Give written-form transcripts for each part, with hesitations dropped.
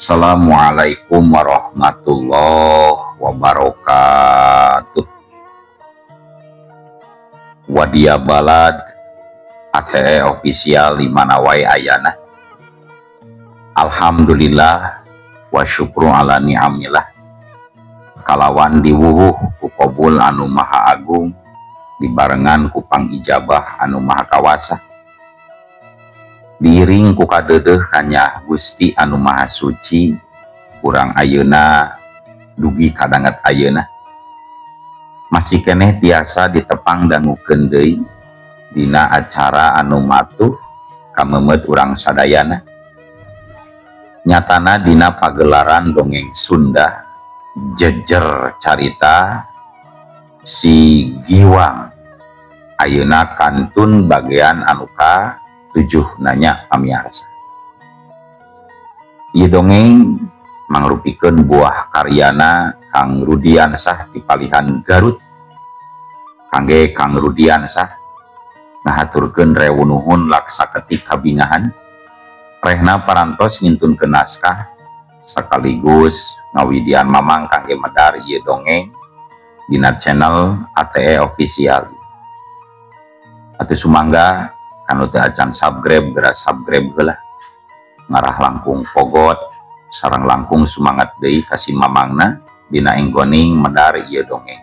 Assalamualaikum warahmatullahi wabarakatuh. Wadia Balad ATE official di mana wae ayana. Alhamdulillah wa syukru ala ni'amillah. Kalawan diwuwuh ku qabul anu maha agung dibarengan ku pangijabah anu maha kawasa. Diiring ku kadeudeuh kanyah Gusti anu maha suci kurang ayeuna dugi kadanget ayeuna. Masih keneh tiasa ditepang dangukeun deui dina acara anu matuh kamemeut urang sadayana. Nyatana dina pagelaran dongeng Sunda jejer carita si Giwang ayeuna kantun bagian anu ka 7 nanya pamiarsa. Ieu dongeng mangrupikeun buah karyana Kang Rudiansah di Palihan Garut. Kangge Kang Rudiansah ngahaturkeun rewu nuhun laksa ketik kabingahan rehna parantos ngintunkeun naskah sekaligus ngawidian mamang kangge medar ieu dongeng dina channel ATE official. Atuh sumangga kanu teu acan subscribe geura subscribe heula. Ngarah langkung pogot sareng langkung sumangat deui ka si mamangna dina enggoning medar ieu dongeng.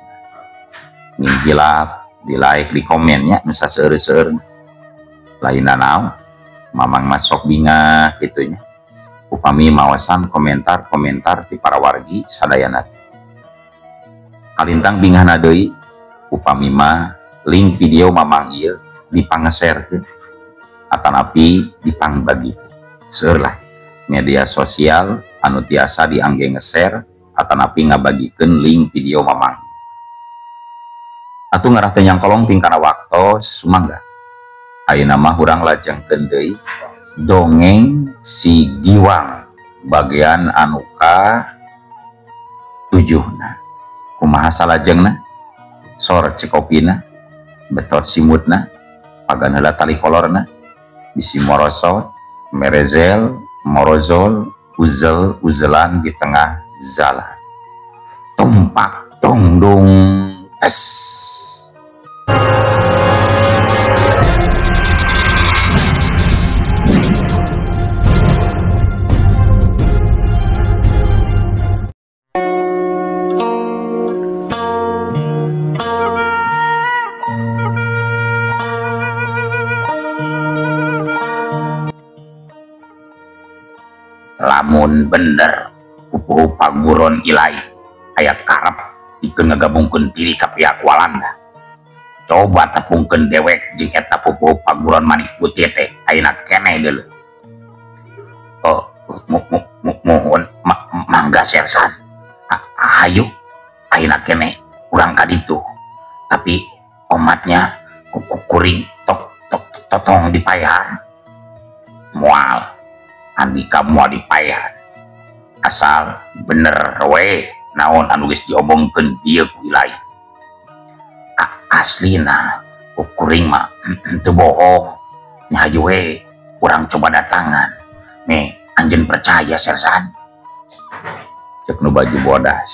Ning hilap di like di komennya nu saseueur-seueur. Lainna naon mamang masok bingah kitu nya. Upami mawasan komentar-komentar ti para wargi sadayana. Kalintang bingahna deui upami mah link video mamang ieu dipangeserkeun atanapi dipangbagikeun. Seueur lah media sosial anu tiasa diangge nge-share atanapi ngabagikeun link video mamang. Atuh ngarah teu nyangkolong tingkana waktos sumangga. Ayeuna mah urang lajengkeun deui dongeng si Giwang bagian anu ka 7-na. Kumaha salajengna? Sor cekopina, betot simutna, pagan heula tali kolorna, bisi morosot, merezel, morozol, uzel, uzelan di tengah jalan. Tumpak tungdung tes. Lamun bener pupuhu paguron ilai aya karep dikeun ngagabungkeun diri ka pihak Walanda. Coba tepungkeun dewek jeung eta pupuhu paguron manik putih teh ayeuna keneh deuleu. Oh, muhun mangga sersan. Hayu ayeuna keneh urang ka ditu. Tapi omatnya kuring tok tok totong dipayahan. Moal Andika moal dipayahan. Asal bener we naon anu geus diomongkeun ieu ku ilai. Aslina kuring mah teu bohong. Nya hayu we urang coba datangan. Nih anjeun percaya sersan. Cek nu baju bodas.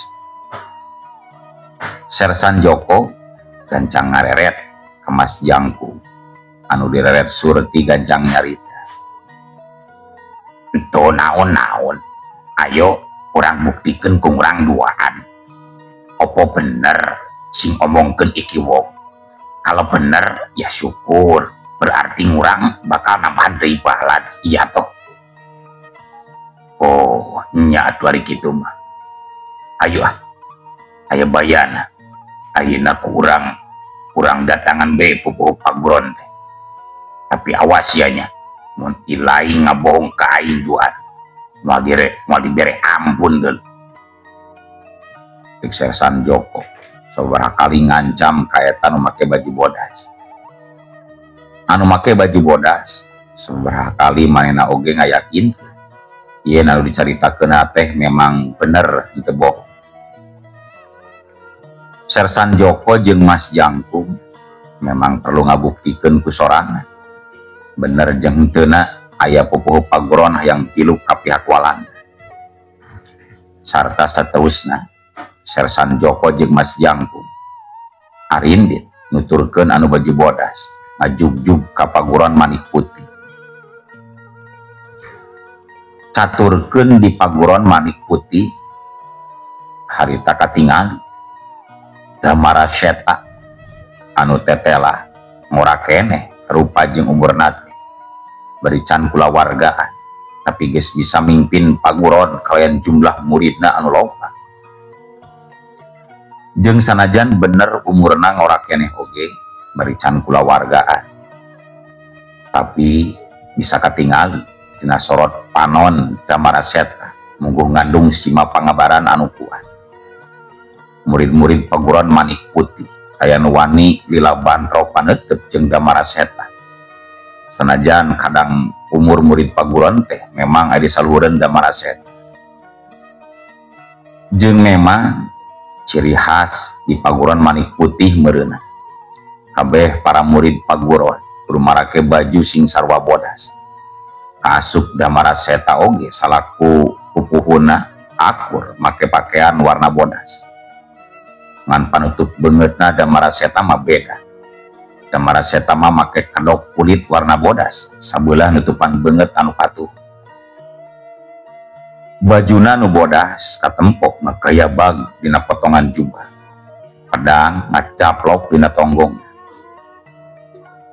Sersan Joko gancang ngareret ka Mas Jangkung. Anu direret Surti gancang nyarita. Ento naon-naon, ayo urang buktikeun ku urang duaan. Opo bener sing omongkeun iki wong? Kalau bener ya syukur, berarti ngurang bakal nambahan deui balad, iya toh. Oh, nya atuh ari kitu mah. Ayo ah, ayo bayana. Ayeuna kurang kurang datangan be pupuhu paguron teh. Tapi awas ya nya. Mun ilai ngabohong ka aing duaan moal dibere ampun deul. Cek Sersan Joko sabaraha kali ngancam ka eta nu make baju bodas. Anu make baju bodas sabaraha kali manehna oge ngayakinkeun yen anu dicaritakeun teh memang bener henteu bohong. Sersan Joko jeung Mas Jangkung memang perlu ngabuktikeun ku sorangan bener jeung henteuna aya pupuhu paguron yang tilu ka pihak Walanda. Sarta saterusna Sersan Joko jeung Mas Jangkung Arindit nuturkeun anu baju bodas ngajugjug ka paguron Manik Putih. Caturkeun di paguron Manik Putih harita katingali Damara Seta anu tetelah ngora keneh rupa jeung umurna teh bari can kulawargaan tapi geus bisa mimpin paguron kalayan jumlah muridna anu loba. Jeung sanajan bener umurna ngora keneh oge bari can kulawargaan tapi bisa katingali tina sorot panon Damara Seta mungguh ngandung sima pangabaran anu kuat. Murid-murid paguron Manik Putih aya nu wani lila bantro paneuteub jeung Damara Seta. Sanajan kadang umur murid paguron teh memang aya disaluhureun Damara Seta. Jeung memang ciri khas di paguron Manik Putih meureunna kabeh para murid paguron kudu marake baju sing sarua bodas. Kaasup Damara Seta oge salaku pupuhuna akur make pakaian warna bodas. Ngan panutup beungeutna Damara Seta mah beda. Damara Seta mah make kedok kulit warna bodas sabelah nutupan beungeut anu patuh. Bajuna nu bodas katempok ngagaya bag dina potongan jubah. Pedang ngacaplok dina tonggong.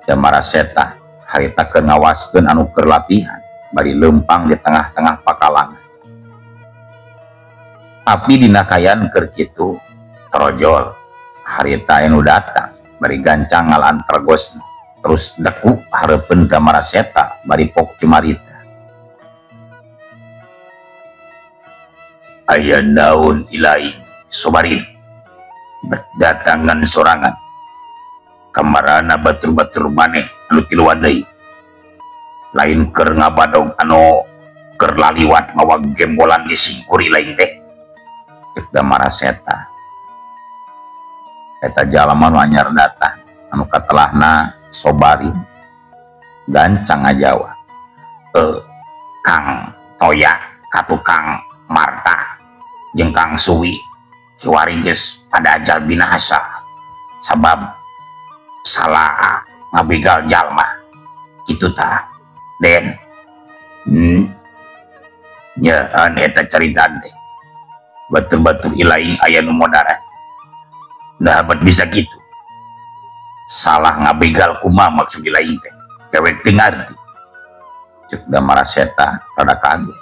Damara Seta harita keur ngawaskeun anu keur latihan bari leumpang di tengah-tengah pakalangan. Tapi dina kayan keur kitu torojol harita anu datang bari gancang ngalaan tergosna terus deku hareupeun Damara Seta bari pok cumarita. Aya naon ilahi sobarin berdatangan sorangan kamarana batur-batur maneh anu tiluan deui lain keur ngabadog anu keur laliwat mawa gembolan disingkuri lain teh. Cek Damara Seta eta jalma nu anyar datang anu katelahna Sobari gancang ngajawa Kang Toya ka tukang Marta jeung Kang Suwi kiwari geus pada ajal binasa sabab salah ngabegal jalma kitu tah Den. Nyaan eta carita teh batur-batur ilaing aya nu modaran. Nah bet bisa gitu salah ngabegal kumaha maksud ilaing teh dewek teu ngarti. Cek Damara Seta rada kaget.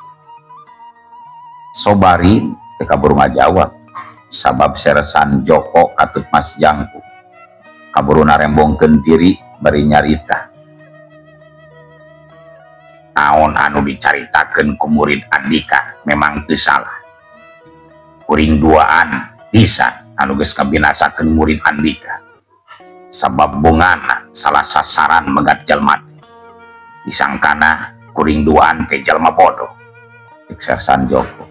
Sobari teu kaburu ngajawab sabab Sersan Joko katut Mas Jangkung kaburu narembongkeun diri bari nyarita naon anu dicaritakeun ku murid Andika memang teu salah. Kuring duaan bisa anu geus kabinasakeun murid Andika sabab bongana salah sasaran megat jalma teh disangkana kuring duaan teh jalma bodoh. Cek Sersan Joko.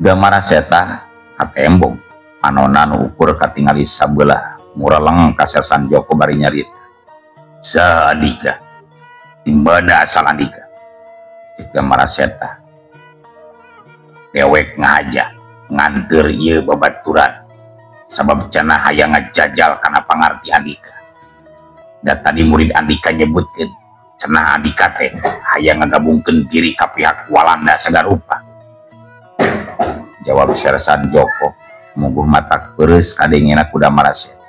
Damara Seta katembong panona nu ukur katingali sabelah muraleng ka Sersan Joko bari nyarita. Saha Andika? Di mana asal Andika? Cek Damara Seta dewek ngahaja nganteur ieu babaturan sabab cenah hayang ngajajal kana pangarti Andika. Da tadi murid Andika nyebutkeun cenah Andika teh hayang ngagabungkeun diri ka pihak Walanda sagarupa. Jawab Sersan Joko mungguh mata keureus kadengena ku Damara Seta.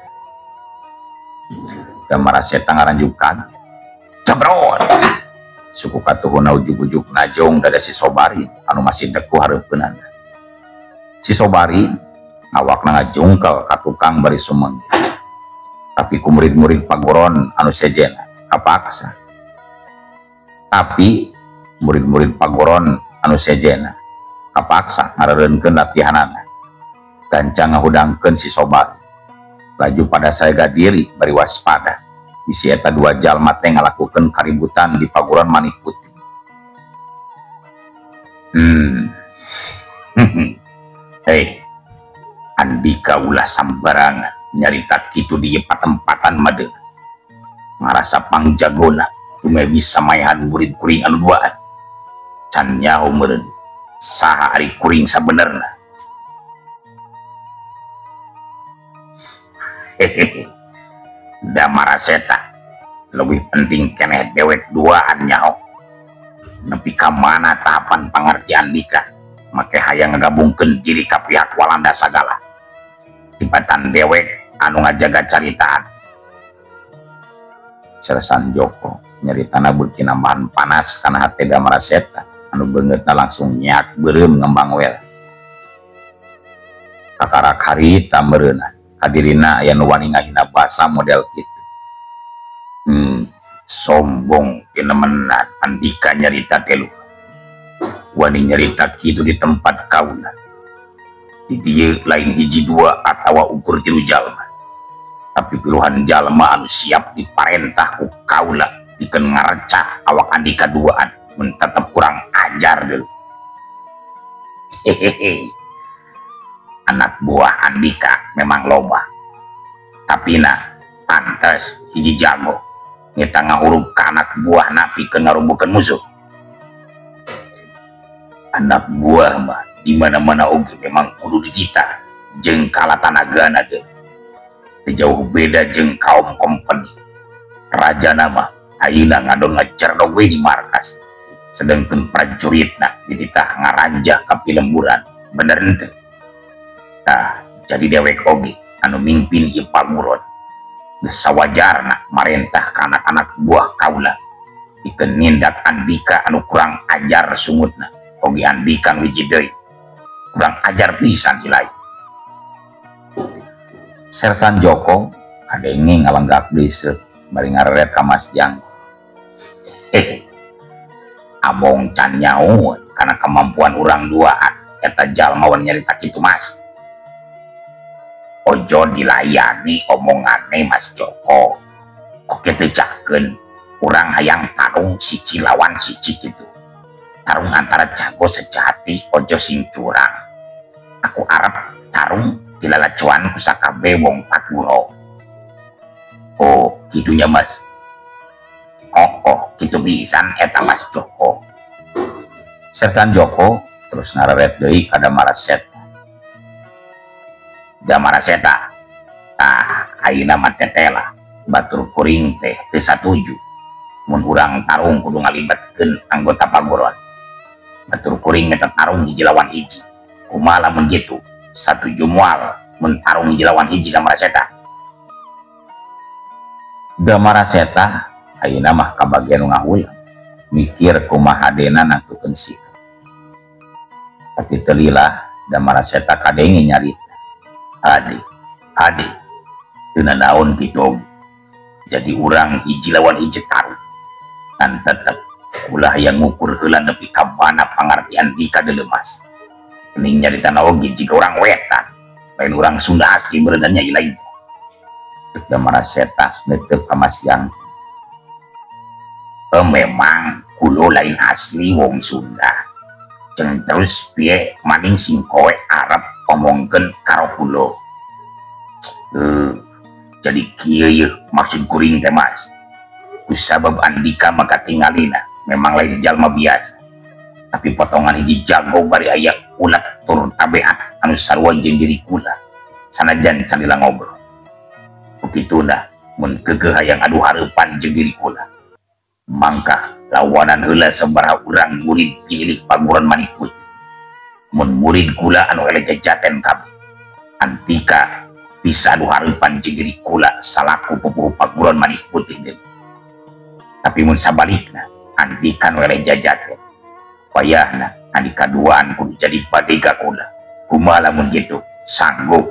Damara Seta ngaranjuk kaget. Cebrot. Suku katuhuna ujug-ujug najong dada si Sobari anu masih deku hareupeunana. Si Sobari awakna ngajungkel ka tukang bari sumeng. Tapi ku murid-murid paguron anu sejena kapaksa. Tapi murid-murid paguron anu sejena kapaksa ngareureunkeun latihanana. Gancang ngahudangkeun si Sobari. Laju pada saega diri bari waspada. Bisi eta dua jalma teh ngalakukeun kaributan di paguron Manik Putih. Hei, Andika ulah sambarangan nyarita kitu di patempatan made. Ngarasa pangjagona kumaha bisa maehan murid kuring anu duaan. Can nyaho meureun. Saha ari kuring sabenerna. Hehehe. Damara Seta lebih penting keneh dewek duaan nyaho. Nepi ka mana tahapan pangartian Andika make hayang ngagabungkeun diri ka pihak Walanda sagala. Tibatan dewek anu ngajaga caritaan. Sersan Joko nyaritana beuki nambahan panas kana hate Damara Seta anu beungeutna langsung nyak beureum ngembang wel. Kakarak harita meureunna kadirina aya nu wani ngahina basa model kitu. Sombong pinemenan Andika nyarita teh lu. Wani nyarita kitu di tempat kaula. Di dieu lain hiji dua atawa ukur tilu jalma. Tapi piluhan jalma anu siap diparentah ku kaula pikeun ngarecah awak Andika duaan mun tetep kurang ajar deui. Hehehe. Anak buah Andika memang loba. Tapi nah pantes hiji jago nyeta ngahurup ka anak buah pikeun ngarumbukeun musuh. Anak buah mah di mana-mana oge memang kudu dititah jeung kalatanagana deui. Teu jauh beda jeung kaum kompeni. Rajana mah ayeuna ngadon ngacerdog we di markas. Sedengkeun prajuritna dititah ngaranjah ka pilemburan. Bener henteu? Tah, jadi dewek oge anu mimpin ieu paguron. Geus sawajarna marentah ka anak-anak buah kaula pikeun nindak Andika anu kurang ajar sungutna. Oge Andika nu hiji deui kurang ajar pisan ilai. Sersan Joko kadenge ngalenggak deui seuk bari ngareret ka Mas Jang. Among can nyaho kana kemampuan urang duaan eta jalma wani nyarita kitu Mas. Ojo dilayani omongane Mas Joko. Oke teu cahkeun urang hayang tarung siji lawan siji kitu. Tarung antara jago sejati ojo sing curang. Aku arep tarung dilalacuan ku sakabe wong Paguro. Oh, kitunya Mas. Oh, kitu pisan eta Mas Joko. Sersan Joko terus ngareret deui ka Damara Seta. Damara Seta, tah ayeuna mah tetela batur kuring teh teu satuju mun urang tarung kudu ngalibatkeun anggota paguron. Batur kuring eta tarung hiji lawan hiji. Kumaha lamun kitu? Satuju moal mun tarung hiji lawan hiji Damara Seta. Damara Seta ayeuna mah kabagian nu ngahulang mikir kumaha hadena nangtukeun sikap. Tapi teu lila Damara Seta kadenge nyarita. Ade, ade, teu nanaon kitu. Jadi urang hiji lawan hiji tarung. Dan tetep ulah yang ngukur heula nepi ka mana pangartian Dika deuleumas. Mending nyarita oge jiga urang wetan, lain urang Sunda asli meureun nya lain. Damara Seta netep ka Mas Yang. Memang kulo lain asli wong Sunda. Jeung terus piye maning sing kowe arep omongkeun karo kulo. Jadi kieu yeuh maksud kuring teh Mas. Kusabab Andika maka tingalina memang lain jalma biasa. Tapi potongan hiji jago bari aya ulat tur tabeat anu sarua jeung diri kula. Sanajan calila ngobrol. Begituna mun keukeuh hayang adu hareupan jeung diri kula. Mangka lawanan heula sabaraha urang murid pilih paguron Manik Putih. Mun murid kula anu eleh jajaten kabeh. Andika bisa adu hareupan jeung diri kula salaku pupuhu paguron Manik Putih deui. Tapi mun sabalikna Andika nu eleh jajaten. Wayahna Andika duaan kudu jadi badega kula. Kumaha lamun kitu? Sanggup.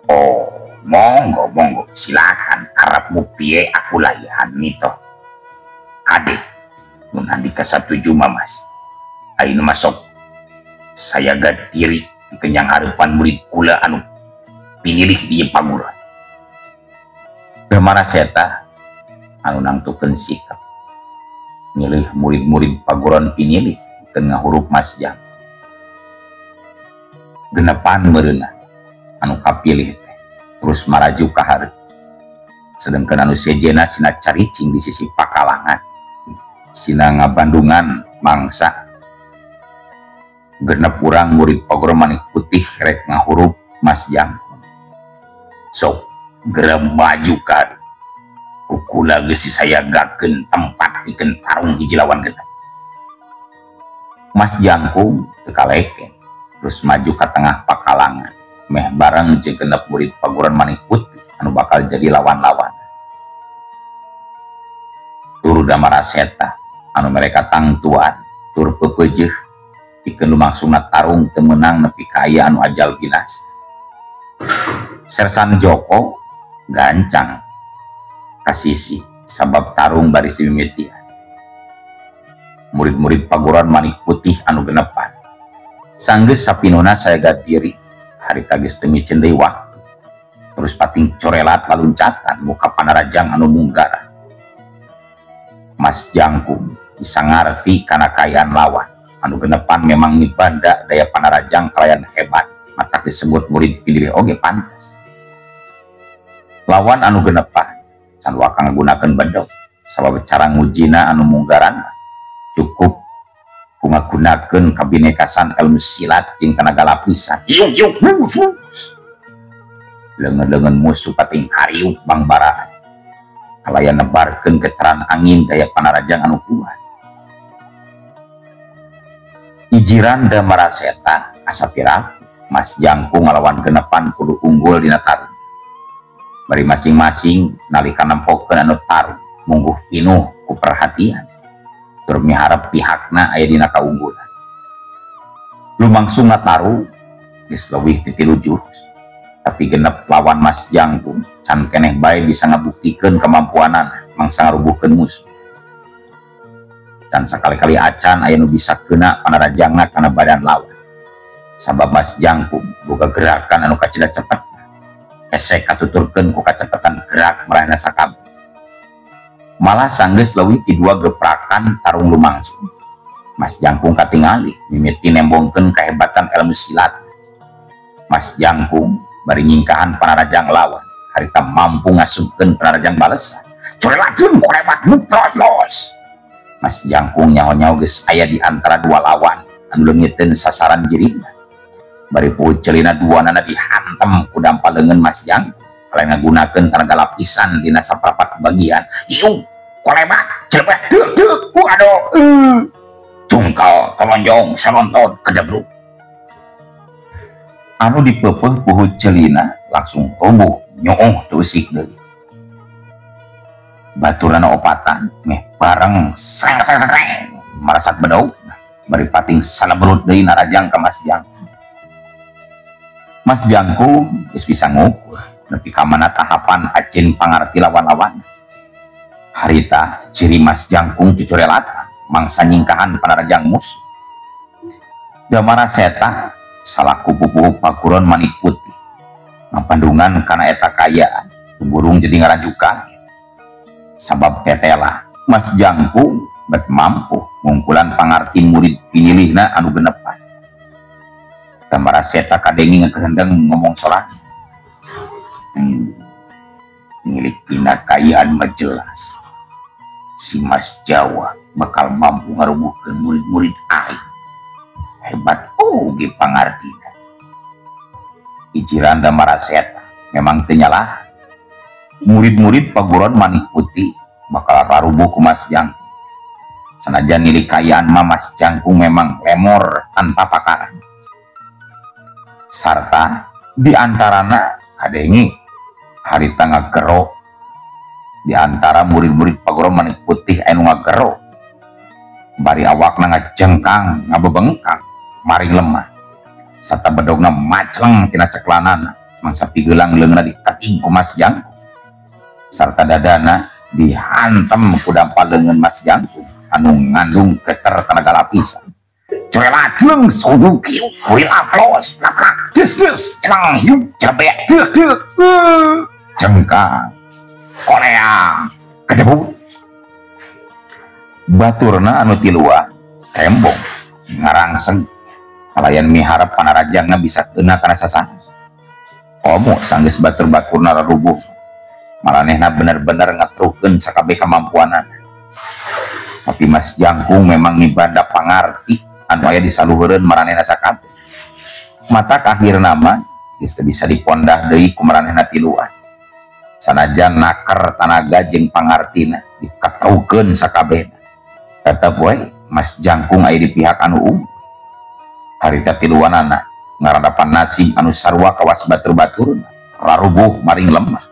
Oh, monggo monggo silakan karepmu piye aku layani toh. Ade, mun Andika satuju mah Mas. Ayeuna mah sok sayaga diri dikenyang hareupan murid kula anu pinilih di paguron. Damara Seta anu nangtukeun sikap milih murid-murid paguron pinilih pikeun ngahurup Mas Jang. Genepan meureunna anu kapilih teh terus maraju ka hareup. Sedengkeun anu sejenna sina caricing di sisi pakalangan. Sina ngabandungan mangsa Genep urang murid Paguron Manik Putih rek ngahurup Mas Jangkung. Sok geura majukan. Kukula geus disayagakeun tempat pikeun tarung hiji lawan genep. Mas Jangkung teu kaleken, terus maju ka tengah pakalangan meh bareng jeung genep murid Paguron Manik Putih anu bakal jadi lawan-lawan. Tur Damaraseta anu mereka tangtuan tur pepeujeuh pikeun lumangsungna tarung teu meunang nepi ka aya anu ajal binasa. Sersan Joko gancang kasisi sabab tarung baris dimimitian. Murid-murid Paguron Manik Putih anu genepan sanggeus sapinona sayaga diri harita geus teu miceun deui waktu. Terus pating corelat laluncatan muka panarajang anu munggar. Mas Jangkung bisa ngarti kana kaayaan lawan anu genepan memang mibanda daya panarajang kalayan hebat, matak disebut murid pilih oge pantas. Lawan anu genepan can waka ngagunakeun bedog sabab cara ngujina anu munggaran cukup ku ngagunakeun kabinekasan ilmu silat jeung tenaga lapisan. Iung iung musuh. Leungeun-leungeun musuh pating hariuk bangbaraan. Kalayan nebarkeun getaran angin daya panarajang anu kuat. Ijiran Damaraseta asa piraku Mas Jangkung ngalawan genepan kudu unggul dina tarung. Bari masing-masing nalika nempokeun anu tarung mungguh pinuh ku perhatian. Tur miharep pihakna aya dina kaunggulan. Lumangsungna tarung geus leuwih ti 3 jurus. Tapi genep lawan Mas Jangkung can keneh bae bisa ngabuktikeun kemampuanana mangsa ngarubuhkeun musuh. Can sakali-kali acan aya nu bisa kena panarajangna kana badan lawan. Sabab Mas Jangkung boga gerakan anu kacida cepet. Esek katuturkeun ku kacepetan gerak marana sakabeh. Malah sanggeus leuwih ti 2 geprakan tarung lumangsung. Mas Jangkung katingali mimiti nembongkeun kehebatan ilmu silat. Mas Jangkung bari nyingkahan panarajang lawan harita mampu ngasupkeun panarajang balesan. Corelajeng korebat mutros. Mas Jangkung nyaho-nyaho geus aya di antara dua lawan anu leungiteun sasaran jirina. Bari pucelina duanana dihantem ku dampal leungeun Mas Jangkung kalayan ngagunakeun tenaga lapisan dina saparapat bagian. Hiung korebat celebet deuk deuk aduh cungkal tolonjong salonton kejebruk. Anu dipeupeung puhut celina langsung roboh nyooh teu usik deui. Baturana opatan meh bareng sreng sreng sreng marasak bedog bari pating salaberut deui narajang ka Mas Jangkung. Mas Jangkung geus bisa ngukur nepi ka mana tahapan acin pangarti lawan-lawan. Harita ciri Mas Jangkung cucurelat mangsa nyingkahan panarajang musuh. Damaraseta salaku pupuhu Paguron Manik Putih ngapandungan kana eta kaayaan burung jadi ngaranjukan. Sabab tetela Mas Jangkung bet mampu ngungkulan pangarti murid pinilihna anu genepan. Damaraseta kadengi ngagerendeng ngomong sorangan. Milik dina kaayaan mah jelas si Mas Jawa bakal mampu ngarubuhkeun murid-murid aing. Hebat oge pangartina. Ijiran Damaraseta memang teu nyalah. Murid-murid Paguron Manik Putih bakal rarubuh ku Mas Jangkung. Sanajan nilik kaayaan mah Mas Jangkung memang lemor tanpa pakaran. Sarta di antarana kadengi harita ngagero. Di antara murid-murid Paguron Manik Putih anu ngagero. Bari awakna ngajengkang, ngabebengkang, maring lemah. Sarta bedogna macleng tina ceklanana, mangsa pigelang leungeunna diketing ku Mas Jangkung. Sarta dadana dihantem ku dampal leungeun Mas Jangkung anu ngandung geter tenaga lapisan. Corelajeng sudu kiu kuil aplos plak des des celang hiup jabek deuk deuk jengkang Korea kedebu. Baturna anu tiluan tembong ngarangseng kalayan miharep panarajangna bisa kena kana sasaran. Komo sanggeus batur-baturna rarubuh maranehna bener-bener ngetruhkeun sakabeh kamampuanana. Tapi Mas Jangkung memang ngibanda pangarti anu aya di saluhureun maranehna sakabeh. Matak akhirna mah geus teu bisa dipondah deui ku maranehna tiluan. Sanajan naker tanaga jeung pangartina dikataukeun sakabehna. Tetep we Mas Jangkung aya di pihak anu unggul. Harita tiluanana ngaradapan nasib anu sarua kawas batur-baturna rarubuh maring lemah.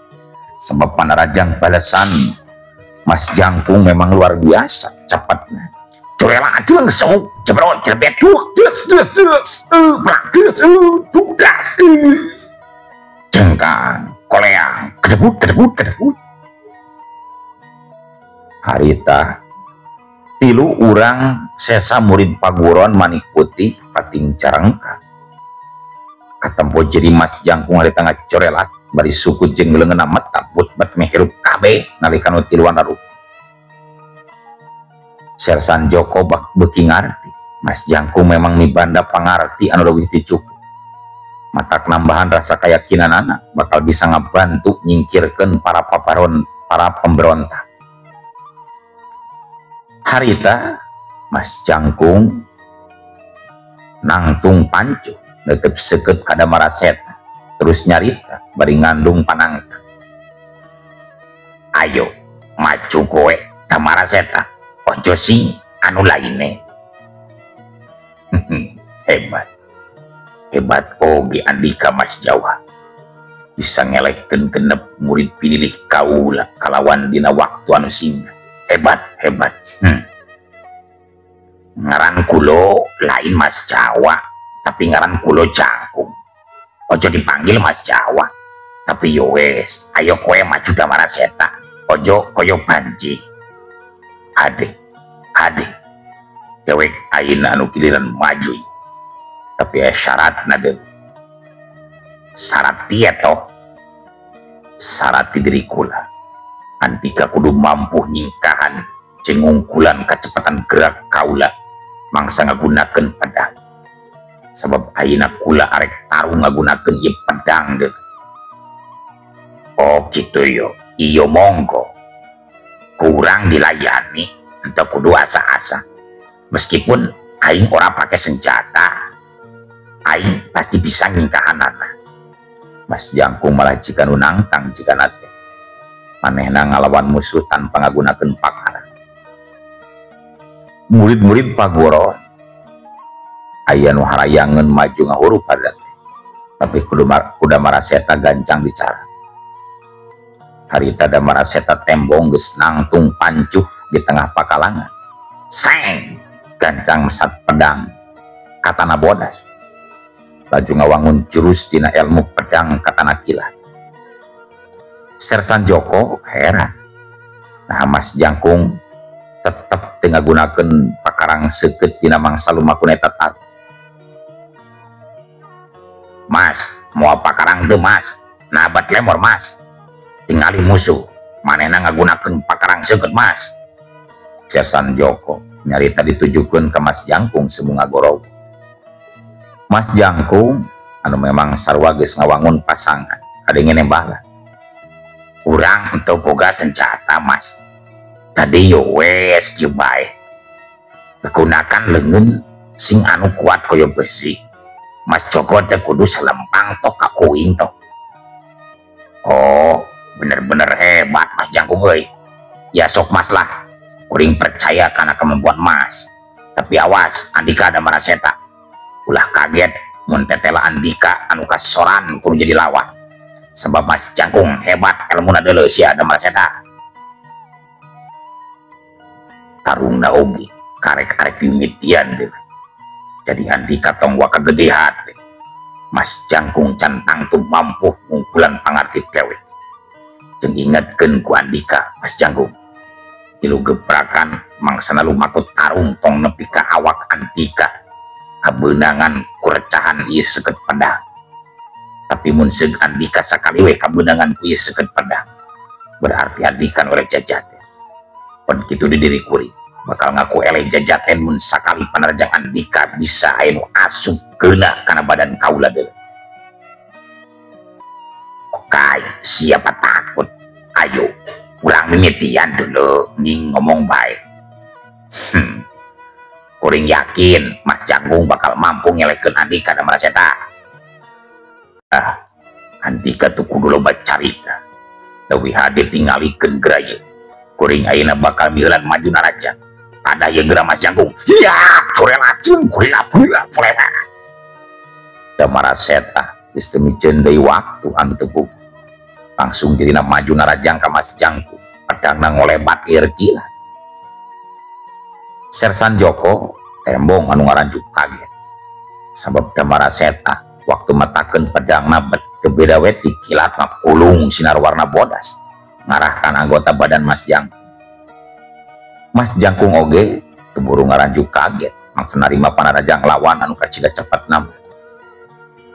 Sebab panarajang balasan Mas Jangkung memang luar biasa cepatna. Corela jeung sok jebrot jerbet duk des des des prak des dudas jengkang koleang kedebut kedebut kedebut. Harita tilu urang sesa murid paguron manik putih pating carengka katempo jadi Mas Jangkung harita ngacorelat bari suku jeung leungeunna meta but-but meh hirup kabeh nalika nu tiluan rarup. Sersan Joko bak beuki ngarti Mas Jangkung memang mibanda pangarti anu leuwih ti cukup. Matak nambahan rasa keyakinanana bakal bisa ngabantu nyingkirkeun para paparon para pemberontak. Harita Mas Jangkung nangtung pancu netep seukeut ka Damaraseta terus nyarita bari ngandung panangka. Ayo maju kowe Damaraseta, ojo sing anu lainnya. Hebat hebat oge andika Mas Jawa bisa ngelehkeun genep murid pinilih kaula kalawan dina waktu anu singkat. Hebat hebat. Ngaran kulo lain Mas Jawa tapi ngaran kulo Jangkung. Ojo dipanggil Mas Jawa tapi yo wes ayo kowe maju Damaraseta, ojo koyo banji. Ade ade dewek ayeuna anu giliran maju tapi syaratna deui. Syarat piye toh? Syarat di diri kula andika kudu mampu nyingkahan jeung ngungkulan kecepatan gerak kaula mangsa ngagunakeun pedang. Sebab ayeuna kula arek tarung ngagunakeun ieu pedang deui. Oh gitu yo, iyo monggo. Kurang dilayani entah kudu asa-asa. Meskipun aing ora pakai senjata, aing pasti bisa nyingkahanana. Mas Jangkung malah jika nu nangtang jika nate manehna ngalawan musuh tanpa ngagunakeun pakara. Murid-murid paguron aya nu harayangeun maju ngahurup pada teh, tapi kuda Damaraseta gancang bicara. Harita Damaraseta tembong geus nangtung pancuh di tengah pakalangan. Seng gancang mesat pedang katana bodas laju ngawangun jurus dina ilmu pedang katana kilat. Sersan Joko heran. Nah Mas Jangkung tetep teu ngagunakeun pakarang seukeut dina mangsa lumaku eta tarung. Mas, mau pakarang teu Mas? Nabat lemor Mas. Tingali musuh, manehna ngagunakeun pakarang seukeut Mas. Sersan Joko nyarita ditujukeun ka Mas Jangkung semu ngagorowok. Mas Jangkung anu memang sarua geus ngawangun pasangan kadenge nembala. Urang enteu boga senjata Mas. Tadi yo wes kieu bae. Gunakan leungeun sing anu kuat kaya besi. Mas Joko teh kudu selempang toh ka kuing toh. Oh, bener-bener hebat Mas Jangkung euy. Ya sok Mas lah. Kuring percaya karena kemampuan Mas. Tapi awas andika Damaraseta. Ulah kaget mun tetela andika anu kasoran kudu jadi lawan. Sebab Mas Jangkung hebat elmuna deuleu sia Damaraseta. Tarungna oge karek-karek dimitian deui. Jadi andika tong waka gede hati. Mas Jangkung can tangtu mampu ngungkulan pangarti dewek. Jeung ingetkeun ku andika Mas Jangkung. Tilu gebrakan mangsana lumaku tarung tong nepi ka awak andika kabeunangan kurecahan ieu seukeut pedang. Tapi mun seug andika sakali we kabeunangan ku ieu seukeut pedang, berarti andika oleh jajaten. Pon kitu di diri kuring bakal ngaku eleh jajaten mun sakali panarjang andika bisa aya nu asup geuna kana badan kaula deui. Oke, siapa takut? Ayo urang mimitian dulu ning ngomong bae. Kuring yakin Mas Jangkung bakal mampu ngelehkeun Andika Damara Seta. Ah, Andika tuh kudu loba carita. Leuwih hade tingalikeun geura ieu. Kuring ayeuna bakal mieulan maju naraja. Ada yang geura Mas Jangkung. Iya, corelacun kuring apula pulena. Damara Seta geus teu miceun deui waktu anu teu puguh. Langsung jadina maju narajang ka Mas Jangkung. Pedangna ngolebat lieur kilat. Sersan Joko tembong anu ngaranjuk kaget. Sabab Damara Seta waktu matakeun pedangna bet beda we ti kilatna kulung sinar warna bodas ngarahkan anggota badan Mas Jangkung. Mas Jangkung oge keburu ngaranjuk kaget mangsa narima panarajang lawan anu kacida cepet nam.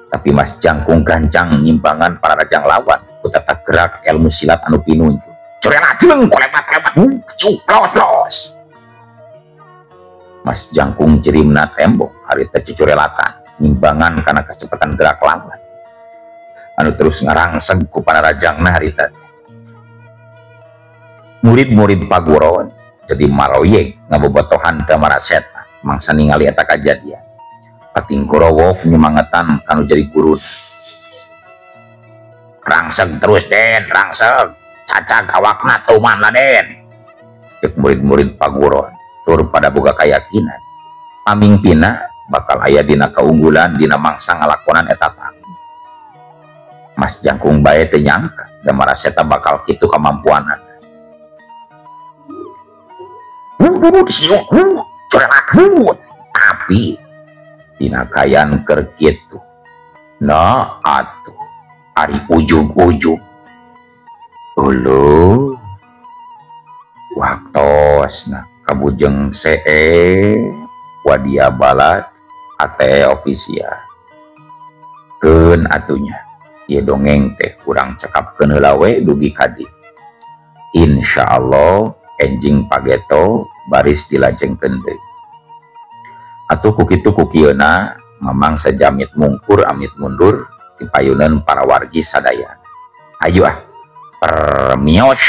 Tapi Mas Jangkung gancang nyimbangan panarajang lawan ku tata gerak ilmu silat anu pinunjul. Corelajeng kolebat-lebat yuk los-los. Mas Jangkung jerimna tembok harita cucurelatan nyimbangan karena kecepatan gerak lawan anu terus ngarangseg ku panarajangna harita. Murid-murid paguron jadi maroyeg ngabobotohan Damara Seta mangsa ningali eta kajadian. Pating gorowok nyumangetan kanu jadi guru. Rangseg terus Den, rangseg cacag awakna tuman lah Den. Cek murid-murid paguron tur pada boga keyakinan pamingpina bakal aya dina keunggulan dina mangsa ngalakonan eta tang. Mas Jangkung bae teu nyangka Damara Seta bakal kitu kamampuanana. Tapi dina kayan keur kitu. Nah atuh ari ujug-ujug. Uluh waktosna kabujeng CE Wadia Balad ATE official. Keun atunya ieu dongeng teh kurang cekapkeun heula we dugi ka dieu. Insyaallah enjing pageto baris dilajengkeun deui. Atuh ku kitu ku kieuna mamang sajamit mungkur amit mundur dipayuneun para wargi sadaya. Ayo ah permios.